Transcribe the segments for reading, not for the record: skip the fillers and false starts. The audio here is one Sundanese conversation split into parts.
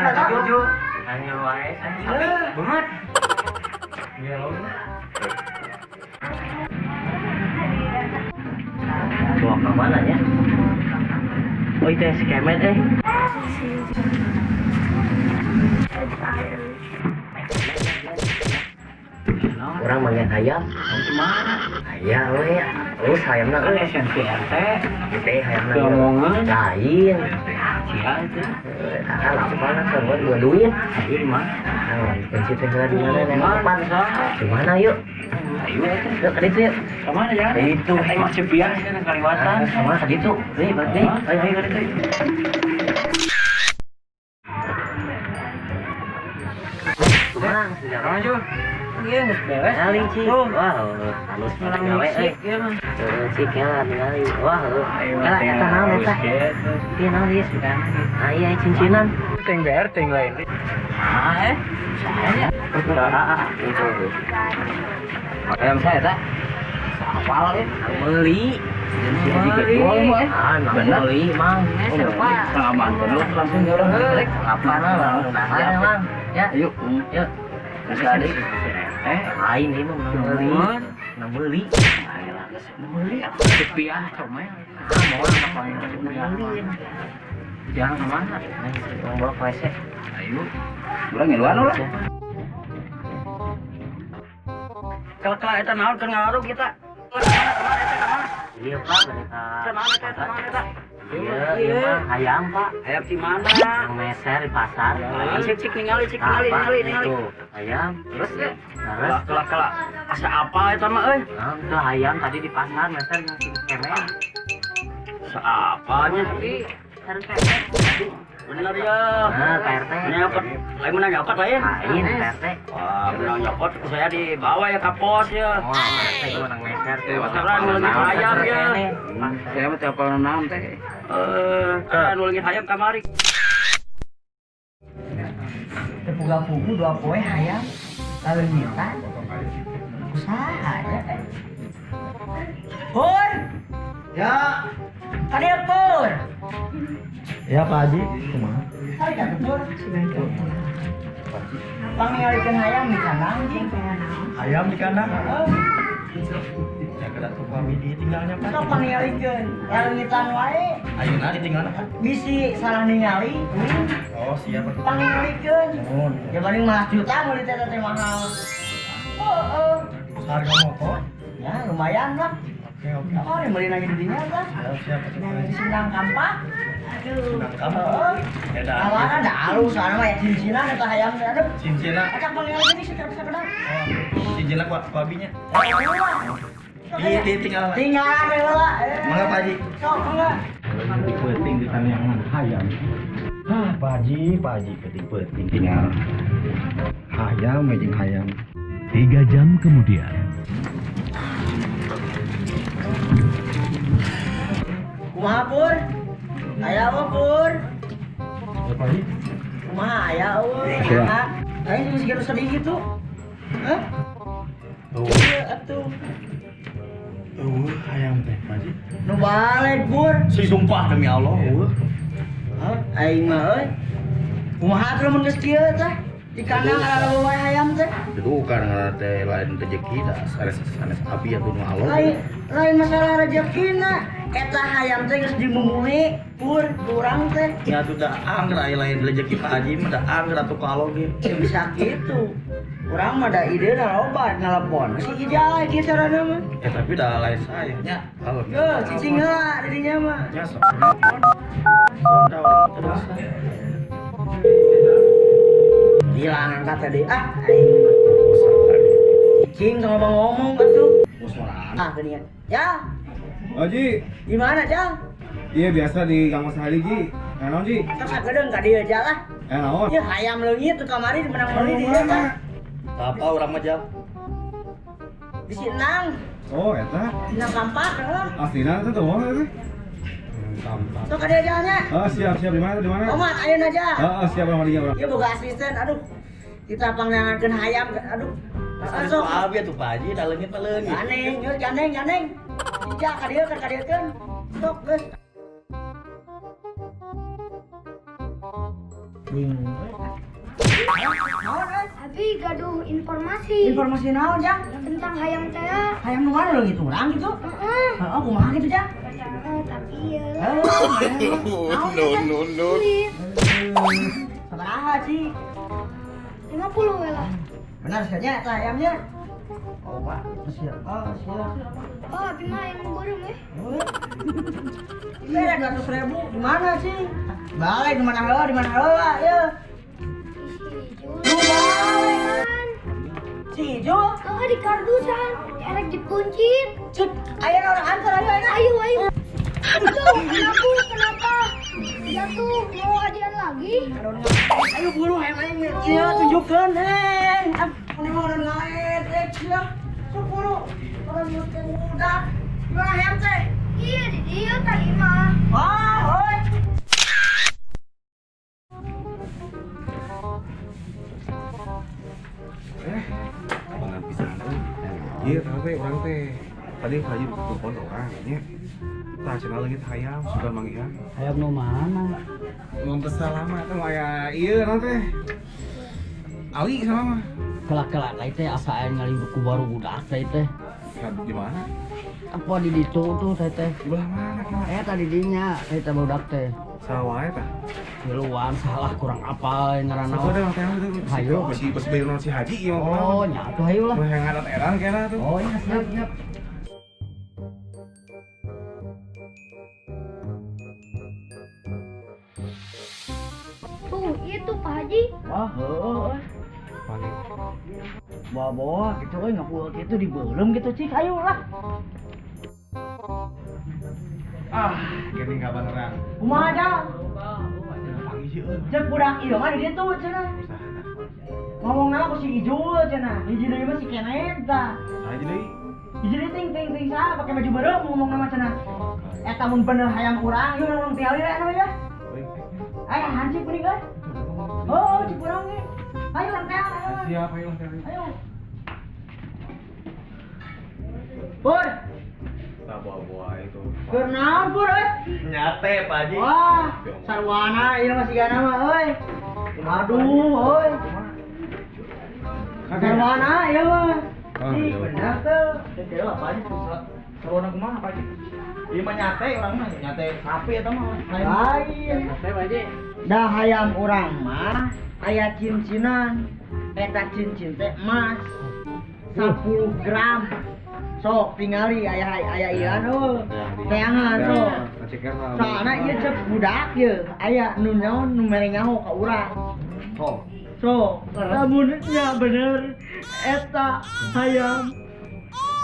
Tujuh. Hanya wae. Banget. Gelo. Bawa ke mana ya? Oh itu si Kemet eh. Orang manggil hayam. Gimana? Hayam we. Terus hayamna kan SNPRT. Teh hayamna. Omongan lain. Sia itu. Nah, lapan sama dua duit. Ayo di mana? Nah, kunci teh di mana? Neng depan. Di mana yuk? Ayo yuk ke ditu yuk. Ke mana ya? Itu emang Cipiah sih kaliwatan. Sama ke ditu. Hei, balik deui. Ayo ayo ke ditu. Kumaha sejarah Jun? Iya, geus beres. Aling cik. Wah, halus menang gawe euy. Cik kela ningali. Wah, kela eta naon eta? Ieu naon ieu? Ah iya cincinan. Ting BR ting lain. Ah, eh. Saya. Ayam saya tak? Apal ya? Meuli. Ah, meuli mang. Aman terus langsung orang balik. Apa langsung mang. Ya, yuk. Yuk. Bisa deh. Lain ini mah menang beli. Menang beli. Beli aku rupiah comel. Mau apa yang beli? Jangan kemana? Mau bawa ke WC. Ayo. Ulah ngiluan ulah. Kalau eta naon keur ngawarung kita. Iya Pak, mereka. Kemana eta? Iya, iya mah hayam Pak. Hayam di mana? Yang meser di pasar. Cik cik ningali, cik ningali, ningali, ningali. Hayam. Terus ya? Terus kelak asa apa eta mah euy? Nah, itu hayam tadi di pasar meser yang si kemen. Saapanya? Tapi harus kemen. Bener ya. Nah, Pak RT. Nyopot. Lain menang nyopot lain. Lain Pak RT. Wah, menang nyopot saya dibawa ya ke pos ya. Wah, Pak RT menang meser. Pasaran meulangin hayam ya. Saya mah teu apal naon teh. Kan meulangin hayam kamari. Teu puga-pugu dua poe hayam. Laleungitan. Usaha ya. Pur. Ya. Kadieu Pur. Ya Pak Haji, kumaha? Hari ka Pur. Pang ningalikeun hayam di kandang jing. Hayam di kandang? Heeh. Ya kada tuh kami ditinggalnya Pak. Sok pang ningalikeun, laleungitan wae. Ayeuna ditinggalna Pak. Bisi salah ningali. Oh, siap atuh. Pang ningalikeun. Nuhun. Ya paling malah juta meuli teh teh mahal. Heeh. Harga motor? Ya lumayan lah. Oke, oke. Oh, meuli lagi di dinya tah. Siap, siap atuh Pak Haji. Sindang kampak. Aduh. Sindang kampak. Eta. Awana da alus soalna mah ya cincinan eta hayam teh aduh. Cincina. Acak panggil ini sekedar. Oh, cincina ku abinya. Di tinggal. Tinggalan we heula. Mangga Pak Haji. Sok mangga. Penting di tanyangan hayam. Hah, Pak Haji, Pak Haji penting tinggal. Hayam jeung hayam. 3 jam kemudian. Kumaha Pur? Aya apa Pur? Ya Pak Haji. Kumaha aya eueuh? Aing geus geus sedih gitu. Hah? Iya atuh. Eueuh hayam teh Pak Haji. Nu balik Pur. Si sumpah demi Allah eueuh. Hah? Aing mah euy. Kumaha atuh lamun geus kieu tah? Di kandang ada wae hayam teh. Itu karena teh lain rezeki da sanes sanes abi atuh nu Allah. Lain lain masalah rezekina. Eta hayam teh geus dimumuli Pur kurang teh. Ya atuh da angger aya lain rezeki Pak Haji mah da angger atuh ka Allah ge. Ya bisa kitu. Urang mah da ideuna loba nelepon. Si Ijal kieu carana mah. Ya tapi da lain saya nya. Heuh, cicing heula di dinya mah. Nya sok. Sok da urang terus. Hilang angkat tadi. Ah, aing. Cicing sama ngomong atuh. Ah, geuningan. Ya. Haji. Gimana, Jang? Iya, biasa di Kang Mas Ali, Ji. Naon, Ji? Sok sagedeung ka dieu, Jang ah. Naon? Ieu hayam leungit tuh kamari menang meuli di dieu tah. Apa urang mah, Jang? Di Sinang. Oh, eta. Sinang kampak heeh. Aslina eta tuh mah eta. Kampak. Sok ka dieu Jang nya. Oh, siap, siap. Di mana di mana? Omat ayeuna aja. Heeh, siap urang mah urang. Ieu boga asisten, aduh. Kita pangneangankeun hayam, aduh. Sok abi atuh Pak Haji, da leungit mah leungit. Gandeng, geus gandeng, gandeng. Ija ka dieu, ka dieukeun. Sok geus. Bingung. Abi gaduh informasi. Informasi naon, Jang? Tentang hayam teh. Hayam nu mana lo gitu urang gitu? Heeh. Heeh, kumaha gitu, Jang? Tapi ya. No no no. Sabaraha sih? 50 we lah. Benar saja eta hayamnya. Oh, Pak, siap. Oh, siap. Oh, abi mah yang goreng eh. Beda 200.000 di mana sih? Balik di mana heula, di mana heula ya. Si Ijul. Si Ijul? Oh, di kardusan. Erek dikuncin. Cek, ayo orang antar ayo ayo. Ayo ayo. Tuh, kenapa? Jatuh, mau adian lagi? Ayo buru hayam aing. Iya, tunjukkeun heh. Ini mah orang ngaet, sia. Sok buru. Orang muda. Gimana hayam teh? Iya, di dia tadi mah. Wah, oi. Abangan pisan euy. Ieu teh urang teh tadi Haji telepon ke urang nya. Tah cenah leungit hayam sugan manggihan. Hayam nu mana? Mun teu salah mah teh aya ieu naon teh. Ali sama mah. Kelak-kelak lain teh asa aya ngali buku baru budak teh teh. Di mana? Apa di ditu tuh teh teh? Di belah mana kira? Tadi dinya, teh budak teh. Salah wae tah. Ngiluan salah kurang apa ngaranna. Satu ada teh itu. Hayu. Besi besi bayar si Haji ieu mah. Oh, nya atuh hayu lah. Mun hayang ngadat erang kena tuh. Oh, iya siap siap. Tuh, itu Pak Haji. Wah, heueuh. Bawa-bawa gitu euy ngapul kitu dibeuleum gitu cik ayo lah. Ah, gini enggak beneran. Kumaha Jang? Cek budak ieu mah di ditu cenah. Ngomongna ku si Ijul cenah. Hiji deui mah si Kenet tah. Saha deui? Hiji deui ting ting ting saha pake baju beureum ngomongna mah cenah. Eta mun bener hayam urang ieu urang tiali we anu ya. Ayo hancip kuning euy. Oh, cik urang ge. Ayo urang teh, ayo. Siap, ayo teh. Ayo. Pur. Bawa-bawa itu. Keur naon Pur euy? Nyate, Pak Haji. Wah, sarwana ieu mah sigana mah euy. Aduh euy. Sarwana ieu mah. Ih, bener teu. Teh lah Pak Haji sarwana kumaha Pak Haji? Ieu mah nyate urang mah, nyate sapi eta mah. Lain. Nyate Pak Haji. Dah hayam urang mah aya cincinan. Eta cincin teh emas 10 gram. Sok tingali aya aya ieu anu. Teangan sok. Soalna ieu cek budak ieu aya nu naon nu mere nyaho ka urang. Sok. Sok, lamun nya bener eta hayam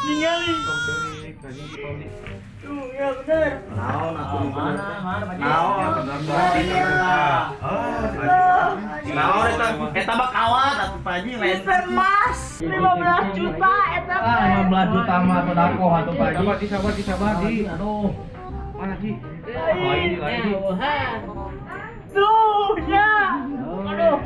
ningali. Tuh, ya bener. Naon atuh bener. Naon bener. Naon eta eta mah kawat atuh Pak Haji lain. Emas 15 juta eta teh. 15 juta mah sodakoh atuh Pak Haji. Sabar Ji, sabar Ji, sabar Ji. Aduh. Mana Ji? Lain lain. Tuh, ya. Aduh.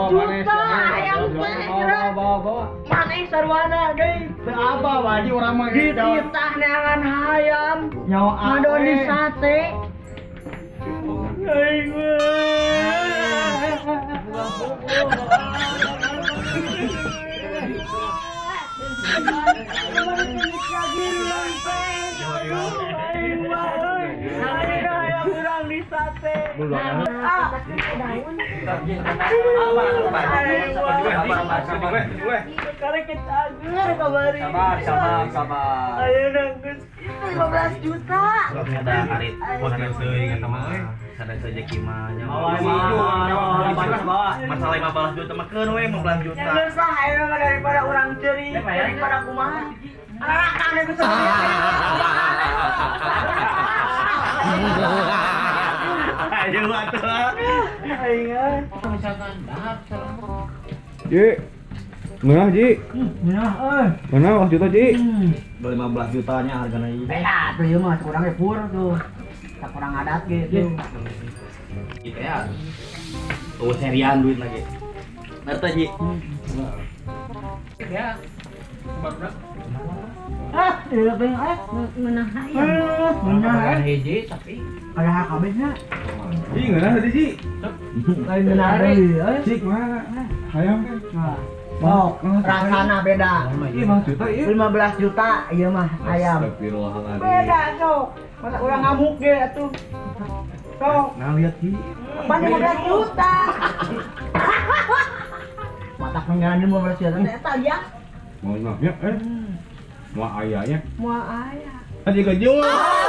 Juta hayam teh. Bawa bawa. Maneh sarwana deui. Teu apa Pak Haji urang mah Dititah neangan hayam. Nyawa Ngadon di sate. Aing mah. Sabar, sabar, sabar. Ayo nangis. Itu 15 juta. Masalah 15 juta mah keun we 15 juta. Geus lah ayeuna mah daripada urang ceuri, daripada kumaha. Anak-anak geus. Ayo atuh. Aing euy. Misalkan dahar Ji. Mana Ji? Nah, euy. Mana 15 juta Ji? 15 jutanya hargana ieu. Beda tuh ieu mah kurang ge pur tuh. Tak kurang adat gitu. Gitu ya. Tuh serian duit lagi. Ngerti Ji? Ya. Baru Iya teh eh. Ngeunah hayam. Ngeunah eh. Hiji tapi Aya kabehna. Ih, ngeunah tadi Ji. Lain ngeunah deui euy. Cik mana? Hayam teh. Sok, rasana beda. Iya, mah juta ieu. 15 juta ieu mah ayam. Astagfirullahaladzim. Beda sok. Masa urang ngamuk ge atuh. Sok, Nah, lihat Ji. pan 15 juta. Matak ngan 15 juta teh eta ya. Mau nanya eh. Mau ayahnya. Moal aya. Haji kejual.